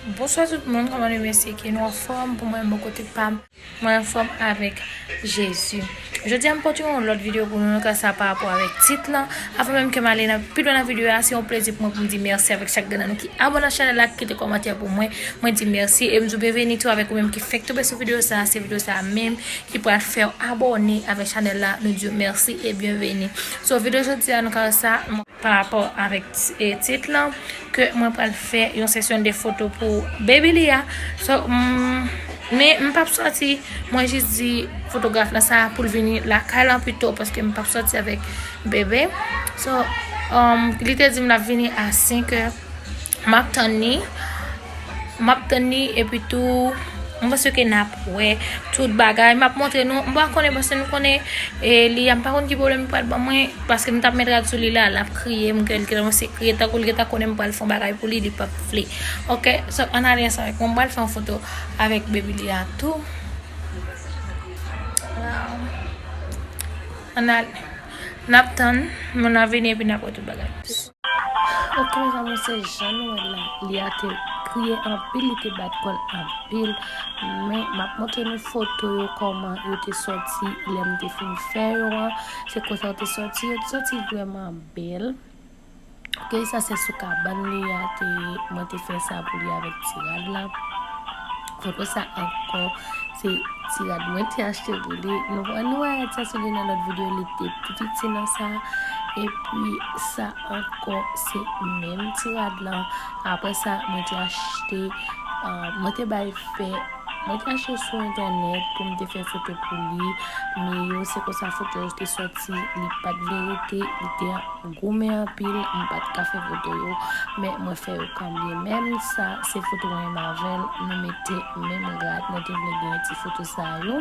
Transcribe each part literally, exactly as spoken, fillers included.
Bonswa tout moun, kòman nou ye? M espere ke nou anfòm. Pou mwen, bò kote pa m, mwen anfòm avèk Jezi. Jodi a, m pote yon lòt videyo pou nou, nan ka sa pa rapò avèk tit lan. Avan menm ke m ale nan pi lwen nan videyo a, se yon plezi pou mwen pou m di mèsi avèk chak grenn nan nou ki abòne ak chanèl la, ki kite kòmantè pou mwen. Mwen di mèsi e m di w byenveni tou avèk ou menm ki fèk tonbe sou videyo sa a. Se videyo sa a menm ki pral fè w abòne avèk chanèl la. Nou di w mèsi e byenveni. So, videyo jodi a, nan ka sa, pa rapò avèk ti- e, tit lan, ke mwen pral fè yon sesyon de foto pou baby Lia. So, mm, men m p ap sòti, mwen jis di fotograf lan sa pou l vini lakay lan pito, paske m p ap sòti avèk bebe. So, um, li te di m l ap vini a senk è. M ap tann li. M ap tann li, epi tou, m panse ke n ap wè tout bagay. M ap montre nou. M pa konnen, paske nou konnen, e, li a, m pa konn ki pwoblèm li pral ban mwen, paske m t ap met rad sou li la, l ap kriye, m kwè li kòmanse kriye, tankou li gentan konnen m pral fè yon bagay pou li, li p ap vle. Oke, so, ann ale ansanm avèk mwen, m pral fè yon foto avèk baby Lia tou. Ann ale. N ap tann, moun nan vini epi n ap wè tout bagay. Ok, mezanmi, se jan nou wè la. Lia te kriye anpil, li te bat kò l anpil. Men, m ap montre nou foto yo, kòman yo te sòti, lè m te fin fè yo an. Se konsa yo te sòti, yo te sòti vrèman bèl. Ok, sa se sou kabann Lia te ye, mwen te fè sa pou li avèk ti rad la. Foto sa ankò, se ti rad mwen te achte pou li. Nou, nou wè rad sa sou li nan lòt videyo, li te pi piti nan sa. Epi sa ankò, se menm ti rad lan. Apre sa, mwen te achte, ah, mwen te bay fè, mwen te achte sou entènèt pou m te fè foto pou li. Men yo, se konsa foto yo te sòti, li pa t vle rete, li te goumen anpil, m pa t ka fè foto yo, men mwen fè yo kanmenm. Sa, se foto mwen menm avè l, nou mete menm rad, mwen te vle gen ti foto sa yo.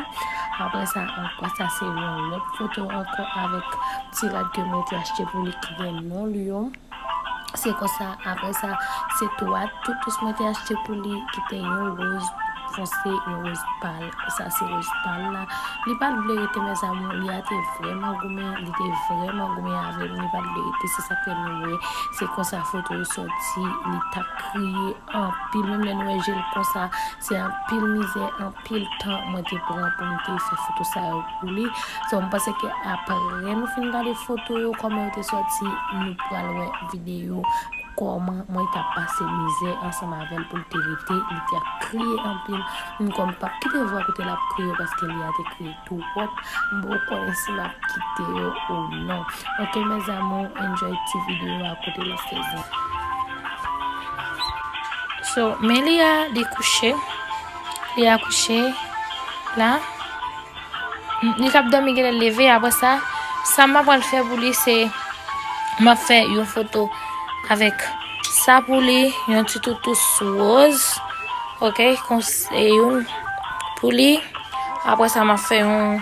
Apre sa, ankò, sa se yon lòt foto ankò avèk ti rad ke mwen te achte pou li ki gen non li yo. Se konsa, apre sa, se twa toutous mwen te achte pou li ki te yon woz fonse, yon woz pal. Sa se woz pal la. Li pa t vle rete, mezanmi, Lia te vrèman goumen, li te vrèman goumen avè m, li pa t vle rete, se sa k fè nou wè, se konsa foto yo sòti, li t ap kriye anpil, menm lè nou wè je l konsa, se anpil mizè, anpil tan mwen te pran pou m te fè foto sa yo pou li. So, m panse ke apre nou fin gade foto yo, kòman yo te sòti, nou pral wè videyo kòman mwen t ap pase mizè ansanm avè l pou l te rete, li te ap kriye anpil. M kwè m p ap kite vwa kote l ap kriye paske Lia te kriye twòp. M poko konnen si m ap kite yo ou non. Ok, mes amours, enjoy ti videyo a kote l ap fè zen. So, men Lia, li kouche. Lia kouche la. Li t ap dòmi, genlè l leve. Apre sa, sa m ap pral fè pou li, se m ap fè yon foto avèk sa pou li, yon ti toutous woz. Ok, konsa, e youn pou li. Apre sa, m ap fè yon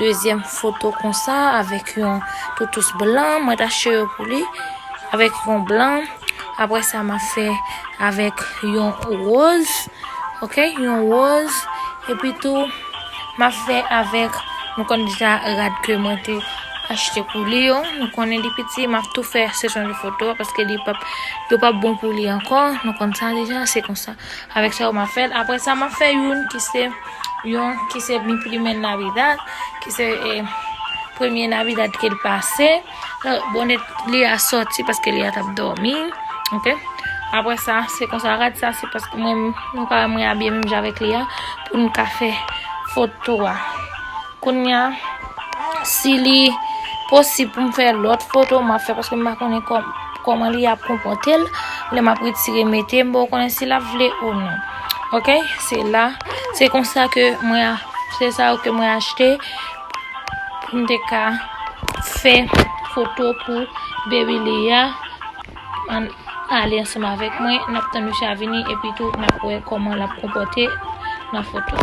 dezyèm foto konsa avèk yon toutous blan. Mwen t achte yo pou li avèk yon blan. Apre sa, m ap fè avèk yon woz. Ok, yon woz. Epi tou, m ap fè avèk, nou konn deja rad ke mwen te achte pou li yo. Nou konnen li piti, m ap tou fè sesyon de foto paske li p ap, yo p ap bon pou li ankò. Nou konn sa deja, se konsa. Avèk sa yo m ap fè l. Apre sa, m ap fè youn ki se, yon ki se mi primer Navidad, ki se, eh, premye Navidad ke l pase. Bonnèt Lia sòti paske Lia t ap dòmi. Ok. Apre sa, se konsa, rad sa, se paske mwen, nou ka wè mwen abiye menm jan avèk Lia pou n ka fè foto a. Kounye a, si li posib pou m fè lòt foto, m ap fè paske m pa konnen kò-, kòman Lia ap konpòte l. Lè m ap retire mete, m poko konnen si l ap vle ou non. Ok, se la, se konsa ke mwen a, se sa yo ke mwen achte pou m te ka fè foto pou baby Lia. Ann ale ansanm avèk mwen, n ap tann misye a vini, epi tou n ap wè kòman l ap konpòte nan foto.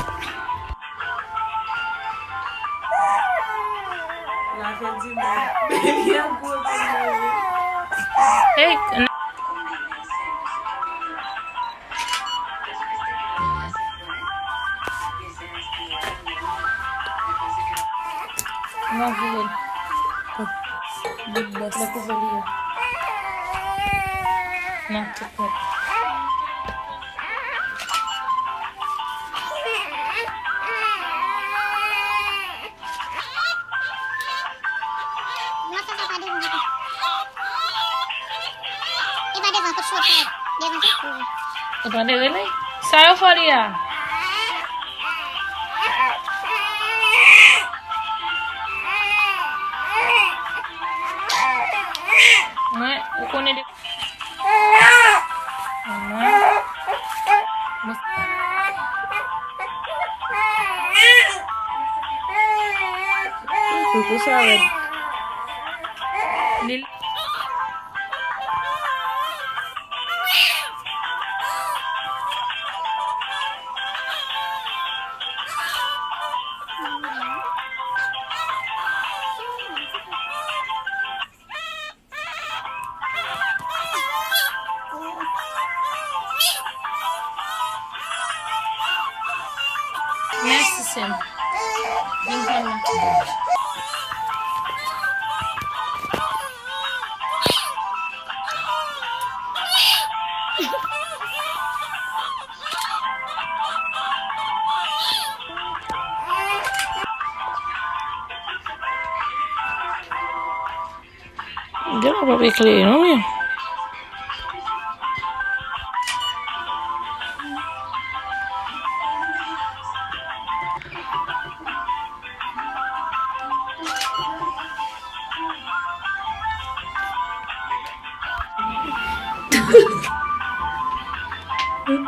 L ap fè di mwen, baby a gwo tou mwen. Hey, n- Nan vire. Big boss. Nan koupe li yo. Nan tout nèt. Ou tande rele? Sa yo fè li a? Mwen, ou konnen de. Mwen. Koukou sa rèd. Li Mèsi, sè m. Vin pran la. Gen lè w p ap eklere non, men.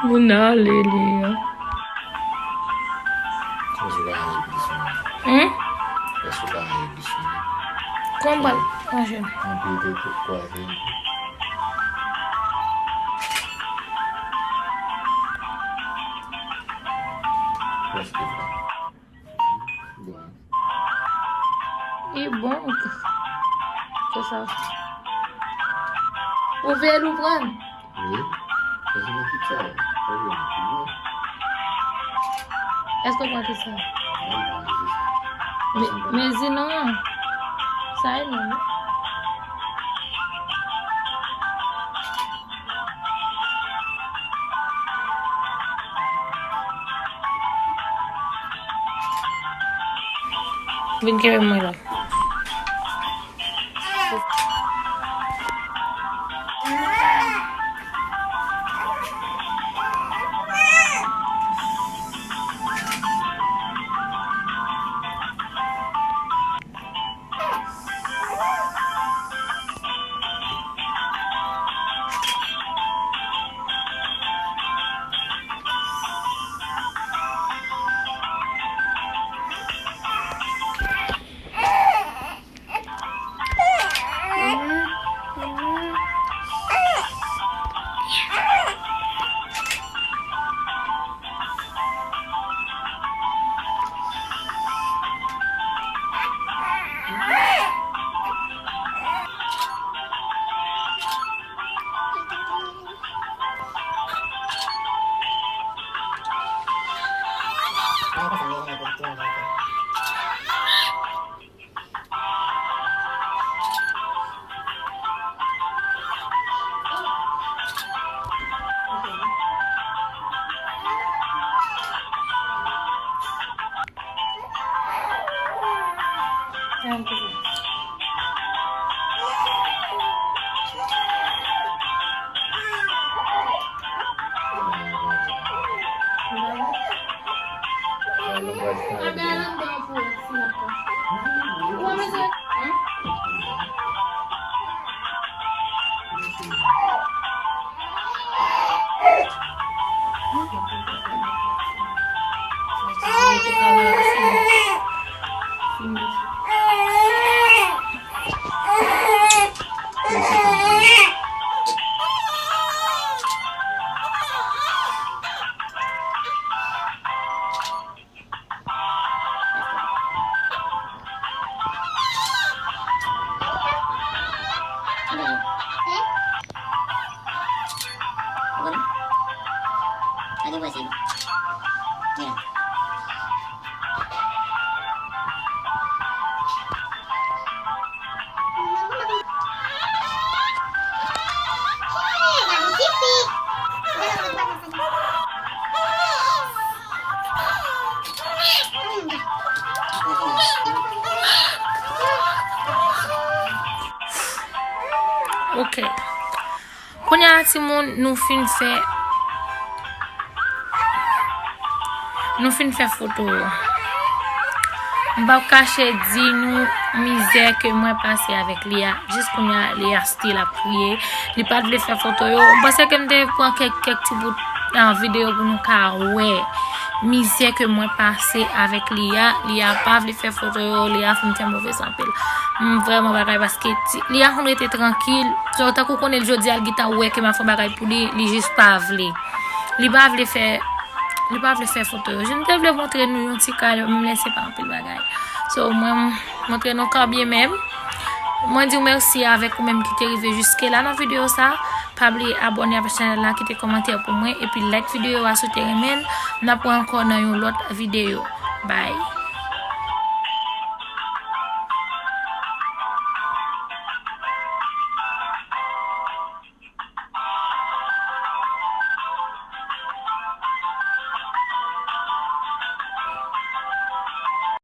Moun nan ale li an. Èske w ka ale plis lwen? Hmm? Èske w ka ale plis lwen? Kòman m pral manje? Anpil de tout kwaze. Prèske la. Bon. E bon. Se sa. Ou vle l ou pran l? Wi. Mezi nan kit sa. Èske w pran kit sa? Mwen pran mezi sa. Me-, mezi nan. Sa e non, non. Vin kenbe mwen la. Ok. Kounye a, timoun, nou fin fè Nou fin fè foto yo. M p ap kache di nou mizè ke mwen pase avèk Lia. Jis kounye a, Lia still ap kriye. Li pa t vle fè foto yo. M panse ke m te pran kèk, kèk ti bout nan videyo pou nou ka wè mizè ke mwen pase avèk Lia. Lia pa vle fè foto yo. Lia fin fè move anpil. M vrèman bagay paske ti, Lia konn rete trankil. So, tankou konnen l jodi a, l gentan wè ke m ap fè bagay pou li, li jis pa vle. Li pa vle fè, li pa vle fè foto yo. Je te vle montre nou yon ti kal, menm lè se pa anpil bagay. So, mwen montre nou kanbyen menm. Mwen di w mèsi avèk ou menm ki te rive jiske la nan videyo sa. Pa bliye abòne avèk chanèl la, kite kòmantè pou mwen, epi like videyo a si w te renmen l. N ap wè ankò nan yon lòt videyo. Bye.